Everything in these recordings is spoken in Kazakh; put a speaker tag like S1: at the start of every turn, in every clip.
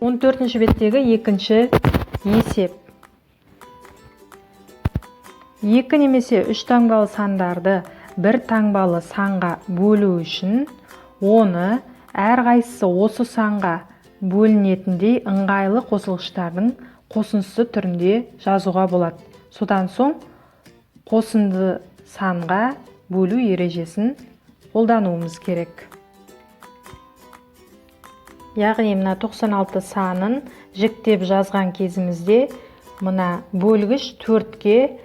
S1: 14-ші беттегі екінші есеп. 2 немесе 3 таңбалы сандарды бір таңбалы санға бөлу үшін оны әрқайсысы осы санға бөлінетіндей ыңғайлы қосылғыштардың қосындысы түрінде жазуға болады. Содан соң қосынды санға бөлу ережесін қолдануымыз керек. Яғни мына 96 санын жіктеп жазған кезімізде мына бөлгіш 4-ке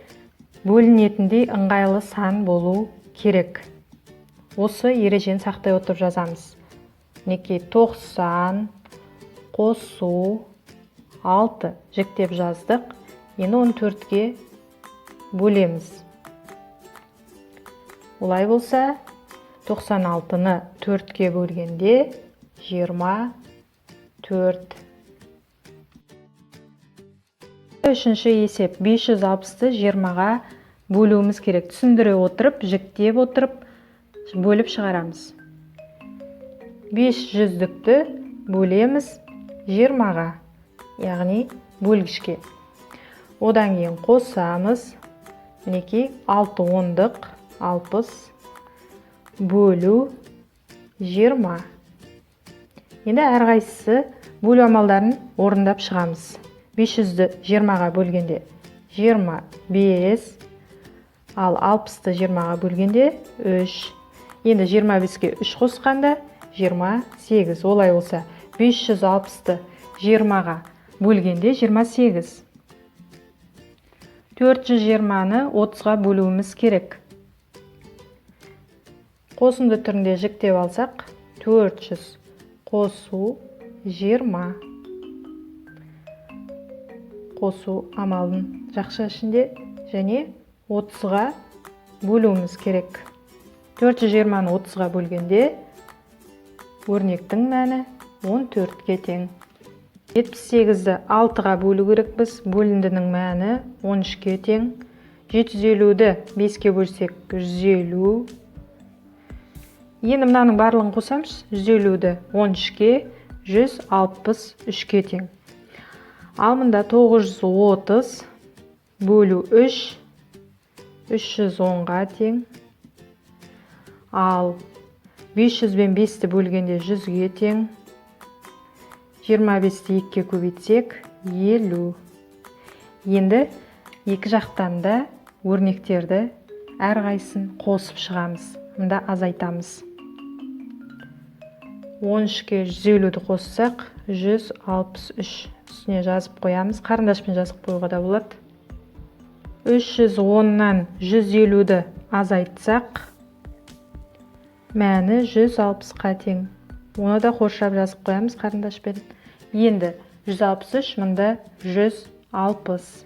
S1: бөлінетіндей ыңғайлы сан болу керек. Осы ережені сақтай отырып жазамыз. Мінекей 90 қосу 6 жіктеп жаздық. Енді оны 4-ке бөлеміз. Олай болса 96-ны 4-ке бөлгенде 24. Үшінші есеп. 560-ты 20-ға бөлуіміз керек. Түсіндіре отырып, жіктеп отырып бөліп шығарамыз. 500-дікті бөлеміз 20-ға, яғни бөлгішке. Одан кейін қосамыз. Мінекей 6 ондық 60 бөлу 20. Енді әрқайсысы бөлу амалдарын орындап шығамыз. 500-ді 20-ға бөлгенде 25, ал 60-ты 20-ға бөлгенде 3. Енді 25-ке 3 қосқанда 28. Олай болса 560-ты 20-ға бөлгенде 28. 420-ны 30-ға бөлуіміз керек. Қосынды түрінде жіктеп алсақ, 400 қосу 20. Қосу амалын жақша ішінде және 30-ға бөлуіміз керек. 420-ны 30-ға бөлгенде өрнектің мәні 14-ке тең. 78-ді 6-ға бөлу керекпіз. Бөліндінің мәні 13-ке тең. 750-ді 5-ке бөлсек 150. Енді мынаның барлығын қосамыз. 150-ді 13-ке 163-ке тең. Ал мында 930 бөлу 3 310-ға тең. Ал 500 бен 5-ті бөлгенде 100-ге тең. 25-ті 2-ке көбейтсек 50. Енді екі жақтан да өрнектерді әрқайсысын қосып шығамыз. Мында азайтамыз. 13-ке 150-ді қоссақ 163. Үстіне жазып қоямыз. Қарындашпен жазып қоюға да болады. 310-нан 150-ді азайтсақ, мәні 160-қа тең. Оны да қоршап жазып қоямыз қарындашпен. Енді 163, мында 160.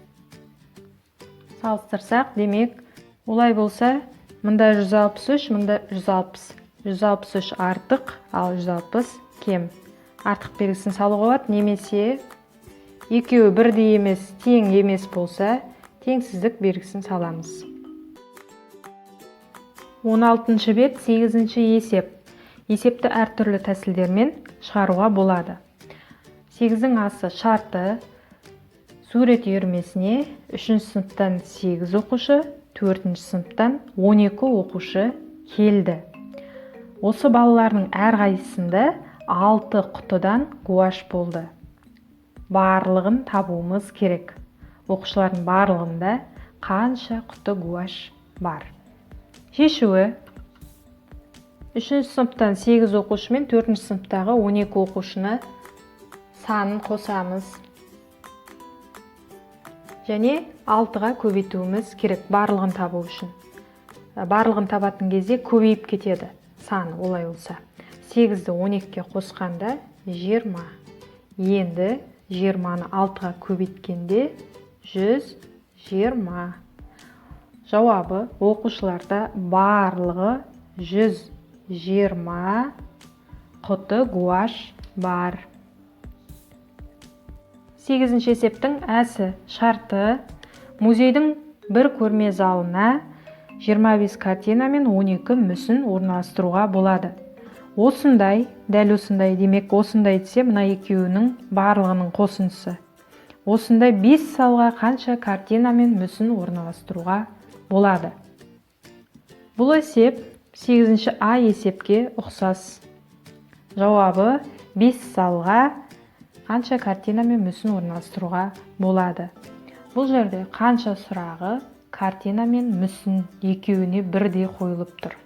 S1: Салыстырсақ, демек, олай болса, мында 163, мында 160. 163 артық, ал 160 кем. Артық белгісін салуға болады, немесе екеуі бірдей емес, тең емес болса, теңсіздік белгісін саламыз. 16 бет, 8 есеп. Есепті әртүрлі тәсілдермен шығаруға болады. 8-дің асы шарты. Сурет үйірмесіне 3 сыныптан 8 оқушы, 4 сыныптан 12 оқушы келді. Осы балалардың әрқайсысында 6 құтыдан гуашь болды. Барлығын табуымыз керек. Оқушылардың барлығында қанша құты гуашь бар? Шешуі: 3 сыныптан 8 оқушы мен 4 сыныптағы 12 оқушыны санын қосамыз және 6-ға көбейтуіміз керек барлығын табу үшін. Барлығын табатын кезде көбейіп кетеді сан. Олай болса 8-ді 12-ге қосқанда 20. Енді 20-ны 6-ға көбейткенде 120. Жауабы: оқушыларда барлығы 120 құты гуашь бар. 8 есептің әсі шарты. Музейдің бір көрме залына 25 картина мен 12 мүсін орналастыруға болады. Осындай, дәл осындай, демек, осындай десе, мына екеуінің барлығының қосындысы. Осындай 5 залға қанша картина мен мүсін орналастыруға болады? Бұл есеп 8 А есепке ұқсас. Жауабы: 5 залға қанша картина мен мүсін орналастыруға болады. Бұл жерде қанша сұрағы картина мен мүсін екеуіне бірдей қойылып тұр.